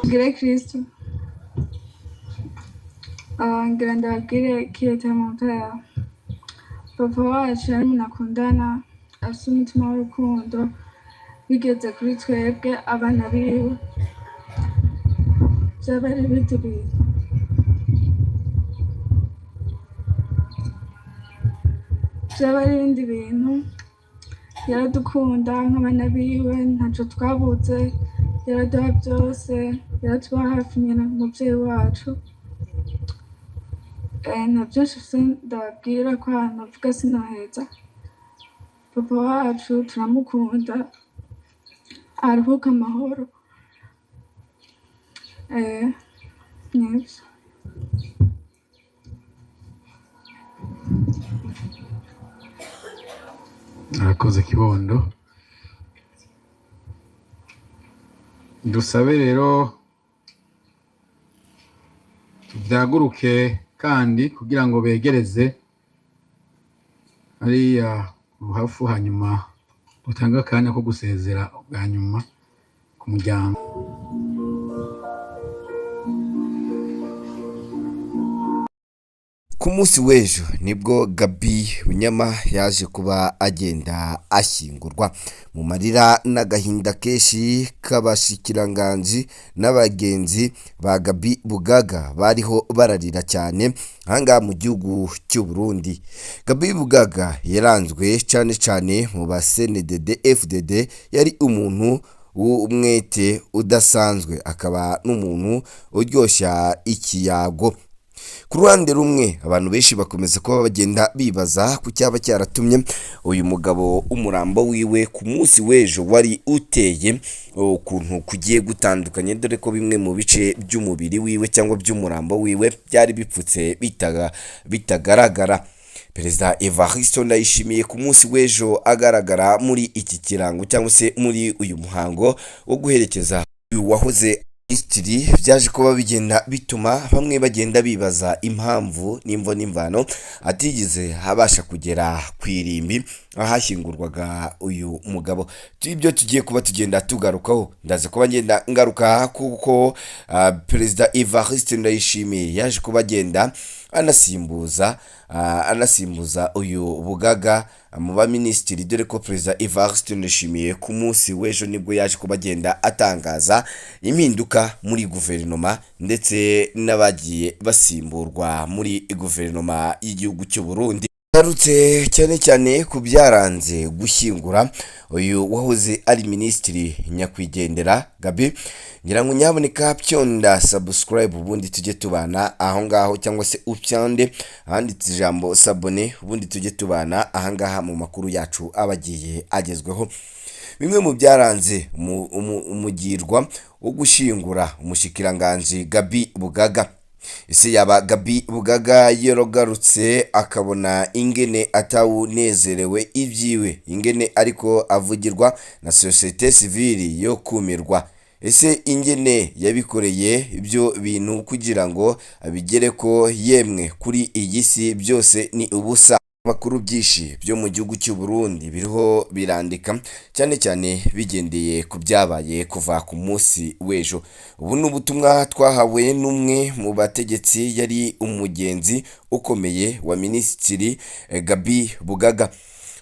Tugire Kristu. Ngira ndababwire kireta mon père. Papa wacu yari umuntu akundana, afise umutima w'urukundo, bigeze kuri twebwe abana biwe. Vyaba ari ibindi bintu. Vyaba ari ibindi bintu, yaradukunda nk'abana biwe, ntaco twabuze, yaraduha vyose, yaratuba hafi nyene nk'umuvyeyi wacu. Nta vyinshi mfise ndababwira ko ahantu novuga sinoheza. Papa wacu turamukunda, aruhuke amahoro. Nivyo. Arakoze kibondo. Dusabe rero tuvyaguruke kandi kugira ngo begereze hariya ruhafu, hanyuma utange akanya ko gusezera bwa nyuma ku muryango. Ku munsi w'ejo nibwo Gaby Bunyama yaje kuba agenda ashyingurwa mu marira n'agahinda kenshi k'abashikiranganji n'abagenzi ba Gaby Bugaga bariho bararira cyane ahangaha mu gihugu cy'u Burundi. Gaby Bugaga yaranzwe cyane cyane mu ba CNDD FDD, yari umuntu w'umwete udasanzwe akaba n'umuntu uryoshya ikiyago. Ku ruhande rumwe abantu benshi bakomeza kuba bagenda bibaza ku cyaba cyaratumye uyu mugabo umurambo wiwe ku munsi w'ejo wari uteye ukuntu kugiye gutandukanye, dore ko bimwe mu bice by'umubiri wiwe cyangwa by'umurambo wiwe byari bipfutse bitagaragara. Perezida Evariste Ndayishimiye ku munsi w'ejo agaragara muri iki kirango cyangwa se muri uyu muhango wo guherekeza uyu wahoze Minisitiri, byaje kuba bigenda bituma bamwe bagenda bibaza impamvu n'imvo n'imvano atigeze abasha kugera ku irimbi ahashyingurwaga uyu mugabo. Ibyo tugiye kuba tugenda tugarukaho, ndaza kuba ngenda ngaruka kuko Perezida Evariste Ndayishimiye yaje kuba agenda anasimbuza uyu Bugaga mu baminisitiri, dore ko Perezida Evariste Ndayishimiye ku munsi w'ejo nibwo yaje kuba agenda atangaza impinduka muri guverinoma ndetse n'abagiye basimburwa muri guverinoma y'igihugu cy'u Burundi. Ngarutse cyane cyane ku byaranze gushyingura uyu wahoze ari minisitiri nyakwigendera Gaby, ngira ngo nyaboneka pyonda subscribe ubundi tujye tubana aho ngaho, cyangwa se upyande ahanditse ijambo s'abonner ubundi tujye tubana aha ngaha mu makuru yacu aba agiye agezweho. Bimwe mu byaranze umugirwa wo gushyingura umushikiranganji Gaby Bugaga. Ese yaba Gaby Bugaga yaragarutse akabona ingene atawunezerewe ibyiwe, ingene ariko avugirwa na société civile yo kumirwa? Ese ingene yabikoreye ibyo bintu kugira ngo abigere ko yemwe kuri iyi si byose ni ubusa? Makuru byinshi byo mu gihugu cy'u Burundi biriho birandika cyane cyane bigendeye ku byabaye kuva ku munsi w'ejo. Ubu ni ubutumwa twahawe n'umwe mu bategetsi yari umugenzi ukomeye wa Minisitiri Gaby Bugaga.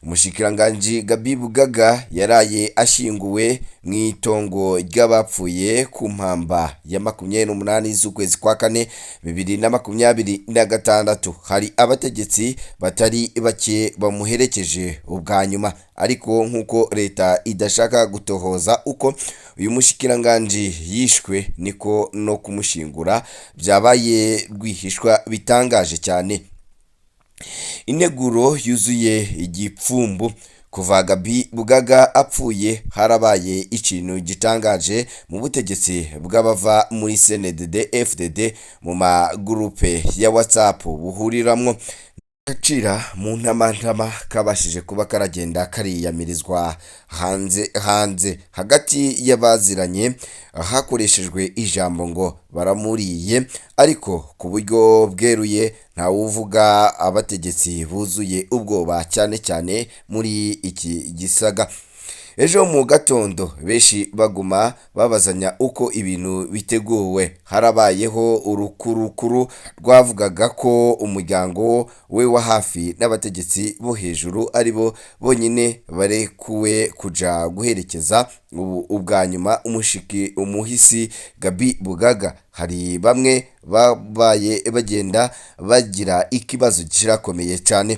Umushikiranganji Gaby Bugaga yaraye ashyinguwe mu itongo ry'abapfuye ku mpamba ya 28 z'ukwezi kwa kane 2026. Hari abategetsi batari bake bamuherekeje ubwa nyuma, ariko nk'uko leta idashaka gutohoza uko uyu mushikiranganji yishwe, niko no kumushingura byabaye rwihishwa bitangaje cyane. Integuro yuzuye igipfumbu. Kuva Gaby Bugaga apfuye harabaye ikintu gitangaje mu butegetsi bw'abava muri CNDD FDD mu magurupe ya WhatsApp buhuriramwo. Gacira mu ntamantama kabashije kuba karagenda kariyamirizwa hanze hanze hagati y'abaziranye, hakoreshejwe ijambo ngo baramuriye, ariko ku buryo bweruye ntawuvuga. Abategetsi buzuye ubwoba cyane cyane muri iki gisaga. Ejo mu gatondo benshi baguma babazanya uko ibintu biteguwe. Harabayeho urukurukuru rwavugaga ko umuryango we wa hafi n'abategetsi bo hejuru aribo bonyine barekuwe kuja guherekeza ubu ubwa nyuma umushiki umuhisi Gabi Bugaga. Hari bamwe babaye bagenda bagira ikibazo kirakomeye cyane.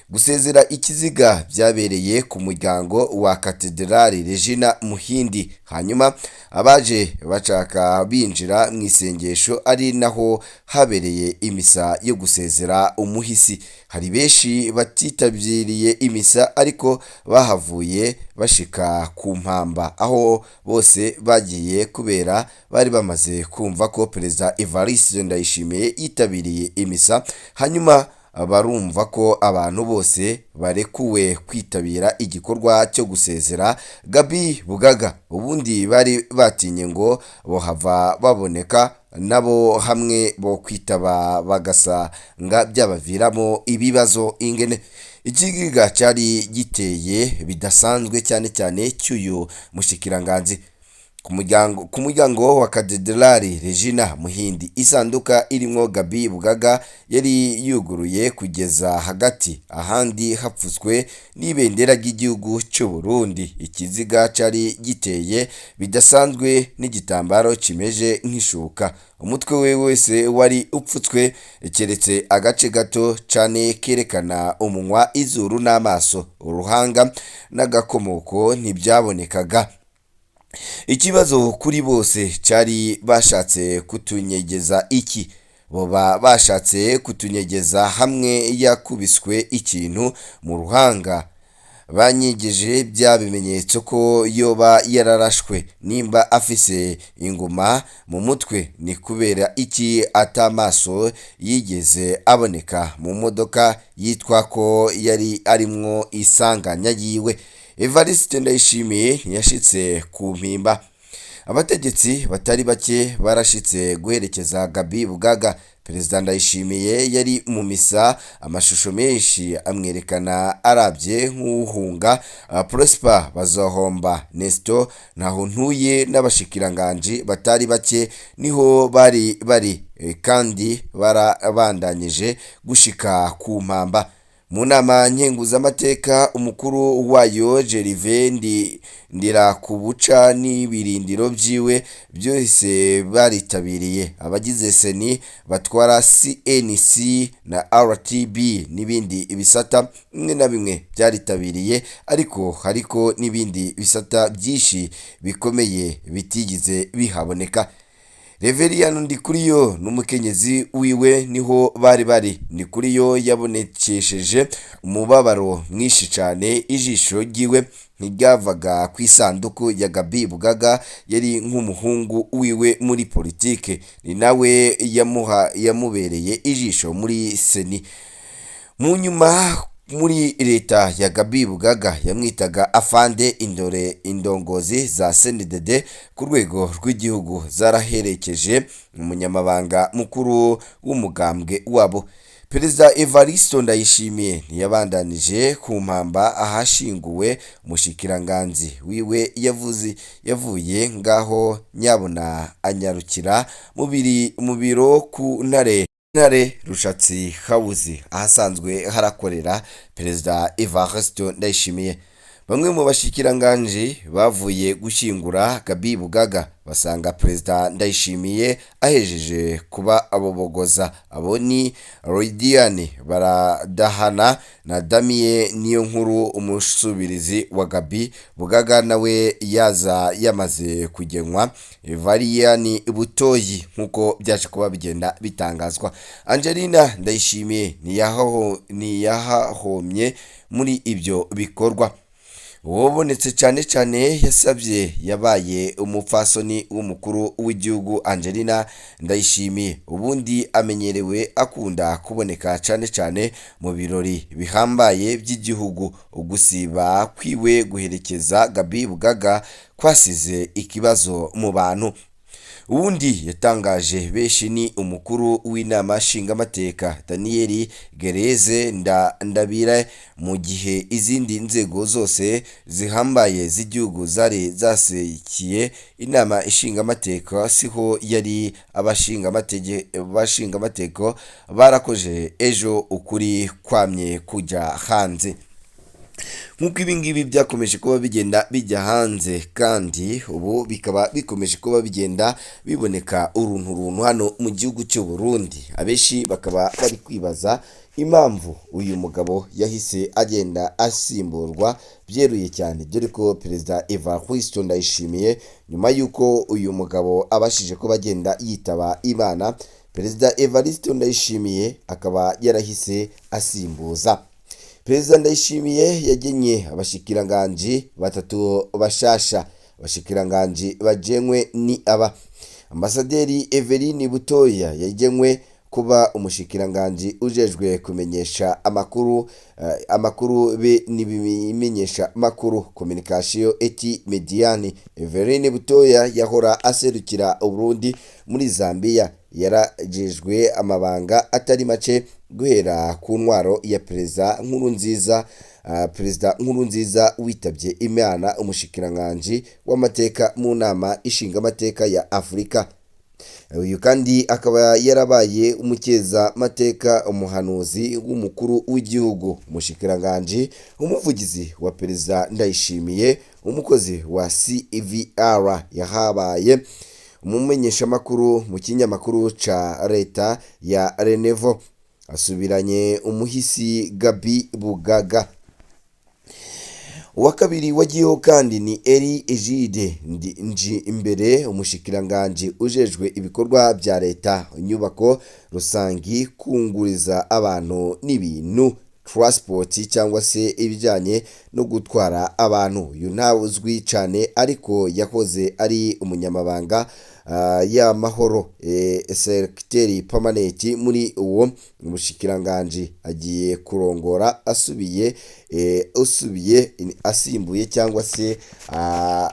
Gusezera ikiziga byabereye ku muryango wa Katedrali Regina Muhindi, hanyuma abaje bashaka binjira mu isengesho, ari naho habereye imisa yo gusezera umuhisi. Hari benshi batitabiriye imisa ariko bahavuye bashika ku mpamba, aho bose bagiye kubera bari bamaze kumva ko Perezida Evariste Ndayishimiye yitabiriye imisa, hanyuma barumva ko abantu bose barekuwe kwitabira igikorwa cyo gusezera Gabi Bugaga. Ubundi bari batinye ngo bohava baboneka nabo hamwe bo kwitaba bagasanga byabaviramo ibibazo. Ingene ikigiga cyari giteye bidasanzwe cyane cyane cy'uyu mushikiranganzi. Ku muryango wa Katedrali Regina Muhindi, isanduka irimwo Gabi Bugaga yari yuguruye kugeza hagati, ahandi hapfutswe n'ibendera ry'igihugu cy'u Burundi. Ikiziga cari giteye bidasanzwe n'igitambaro kimeje nk'ishuka. Umutwe we wese wari upfutswe keretse agace gato cane kerekana umunwa, izuru n'amaso. Uruhanga n'agakomoko ntibyabonekaga. Ikibazo kuri bose cari bashatse kutunyegeza iki? Boba bashatse kutunyegeza hamwe yakubiswe ikintu mu ruhanga banyegeje bya bimenyetso ko yoba yararashwe? Nimba afise inguma mu mutwe, ni kubera iki atamaso yigeze aboneka mu modoka yitwa ko yari arimwo isanganya yiwe? Evariste Ndayishimiye ntiyashitse ku mpimba. Abategetsi batari bake barashitse guherekeza Gabi Bugaga. Perezida Ndayishimiye yari mu misa, amashusho menshi amwerekana arabye nk'uhunga. Prosper Bazohomba, Nesto Ntahontuye n'abashikiranganji batari bake niho bari bari, kandi barabandanyije gushika ku mpamba. Mu nama nkenguzamateka, umukuru wayo Gervais Ndirakubuca n'ibirindiro vyiwe byose baritabiriye. Abagize CENI, batwara CNC na RTB n'ibindi bisata bimwe na bimwe byaritabiriye, ariko hariko n'ibindi bisata byinshi bikomeye bitigeze bihaboneka. Reveriyani Ndikuriyo n'umukenyezi wiwe niho bari bari. Ndikuriyo yabonekesheje umubabaro mwinshi cane, ijisho ryiwe ntiryavaga ku isanduku ya Gabi Bugaga. Yari nk'umuhungu wiwe muri politike, ni nawe yamuha yamubereye ijisho muri CENI, mu nyuma muri leta ya Gabi Bugaga yamwitaga afande. Indore indongozi za CNDD ku rwego rw'igihugu zaraherekeje umunyamabanga mukuru w'umugambwe wabo. Perezida Evaristo Ndayishimiye ntiyabandanije ku mpamba ahashinguwe umushikiranganzi wiwe. Yavuze yavuye ngaho nyabona anyarukira mu biro ku Ntare Rushatsi House, ahasanzwe harakorera Perezida Evariste Ndayishimiye. Bamwe mu bashikiranganji bavuye gushyingura Gabi Bugaga basanga Perezida Ndayishimiye ahejeje kuba abobogoza. Abo ni Lydiane Baradahana na Damien Niyonkuru, umusubirizi wa Gabi Bugaga, nawe yaza yamaze kugenwa, Valiyani Butoyi, nk'uko byaje kuba bigenda bitangazwa. Angelina Ndayishimiye ntiyahahomye muri ibyo bikorwa. Uwobonetse cyane cyane yasabye yabaye umupfasoni w'umukuru w'igihugu Angelina Ndayishimiye. Ubundi amenyerewe akunda kuboneka cyane cyane mu birori bihambaye by'igihugu. Ugusiba kwiwe guherekeza Gabi Bugaga kwasize ikibazo mu bantu. Uwundi yatangaje benshi ni umukuru w'inama nshingamateka Daniel Gereze Ndabire, mu gihe izindi nzego zose zihambaye z'igihugu zari zasekiye inama nshingamateka, siho yari. Abashingamateka barakoje ejo, ukuri kwamye kujya hanze. Nk'uko ibi ngibi byakomeje kuba bigenda bijya hanze, kandi ubu bikaba bikomeje kuba bigenda biboneka uruntu runtu hano mu gihugu cy'u Burundi, abenshi bakaba bari kwibaza impamvu uyu mugabo yahise agenda asimburwa byeruye cyane, dore ko Perezida Evariste Ndayishimiye, nyuma y'uko uyu mugabo abashije kuba agenda yitaba Imana, Perezida Evariste Ndayishimiye akaba yarahise asimbuza. Perezida Ndayishimiye yagenye abashikiranganji batatu bashasha. Abashikiranganji bagenwe ni aba: Ambasaderi Eveline Butoya yagenwe kuba umushikiranganji ujejwe kumenyesha amakuru, amakuru be n'ibimenyesha makuru, communication et médias. Eveline Butoya yahora aserukira Uburundi muri Zambia, yarajejwe amabanga atari make guhera ku ntwaro ya Perezida Nkurunziza, Perezida Nkurunziza witabye Imana, umushikiranganji w'amateka mu nama ishingamateka ya Afurika. Uyu kandi akaba yarabaye umukezamateka, umuhanuzi w'umukuru w'igihugu, umushikiranganji, umuvugizi wa Perezida Ndayishimiye, umukozi wa CVR, yahabaye umumenyeshamakuru mu kinyamakuru ca leta ya Renevo. Asubiranye umuhisi Gabi Bugaga. Uwa kabiri wagiyeho kandi ni Eri Egide Nji imbere, umushikiranganji ujejwe ibikorwa bya leta, inyubako rusangi, kunguriza abantu n'ibintu, transport, cyangwa se ibijyanye no gutwara abantu. Uyu ntawe uzwi cyane, ariko yahoze ari umunyamabanga y'amahoro, secrétaire permanent muri uwo mushikiranganji. Agiye kurongora asubiye, usubiye asimbuye cyangwa se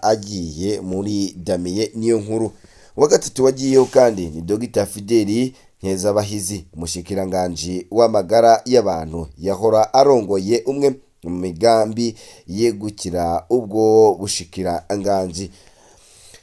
agiye muri Damien niyo nkuru. Uwa gatatu wagiyeho kandi ni Dr Fideli Nkezabahizi, umushikiranganji w'amagara y'abantu, yahora arongoye umwe mu migambi yegukira ubwo bushikiranganji.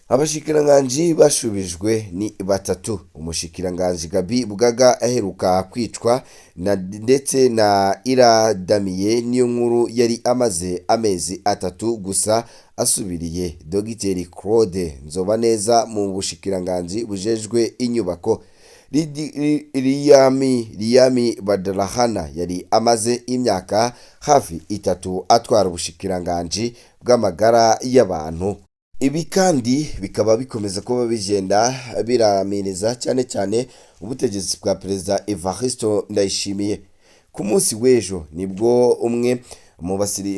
Abashikiranganji bashubijwe ni batatu: umushikiranganji Gabi Bugaga aheruka kwicwa na, ndetse na Iradamiye niyo nkuru yari amaze amezi 3 gusa asubiriye Dogiteri Claude Nzobaneza mu bushikiranganji bujejwe inyubako. Riyami Badarahana yari amaze imyaka hafi 3 atwara ubushikiranganji bw'amagara y'abantu. Ibi kandi bikaba bikomeza kuba bigenda biramiriza cyane cyane ubutegetsi bwa Perezida Evariste Ndayishimiye. Ku munsi w'ejo nibwo umwe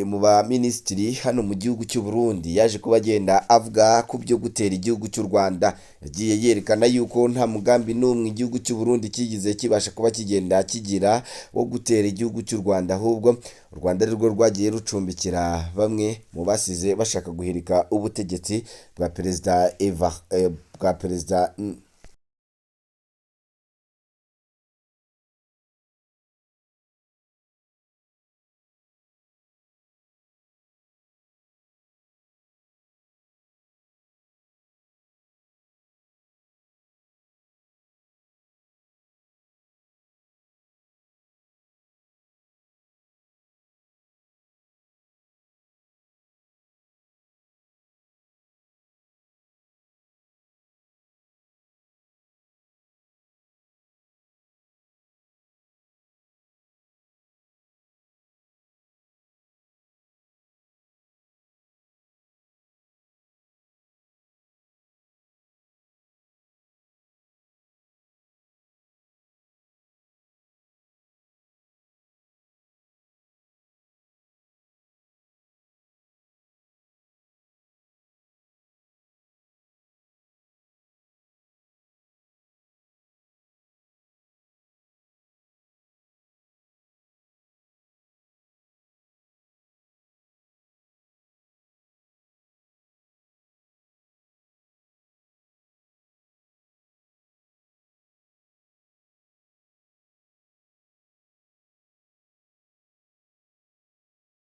mu baminisitiri hano mu gihugu cy'u Burundi yaje kuba agenda avuga ku byo gutera igihugu cy'u Rwanda. Yagiye yerekana yuko nta mugambi n'umwe igihugu cy'u Burundi kigize kibasha kuba kigenda kigira wo gutera igihugu cy'u Rwanda, ahubwo u Rwanda ari rwo rwagiye rucumbikira bamwe mu basize bashaka guhirika ubutegetsi bwa Perezida Eva, bwa Perezida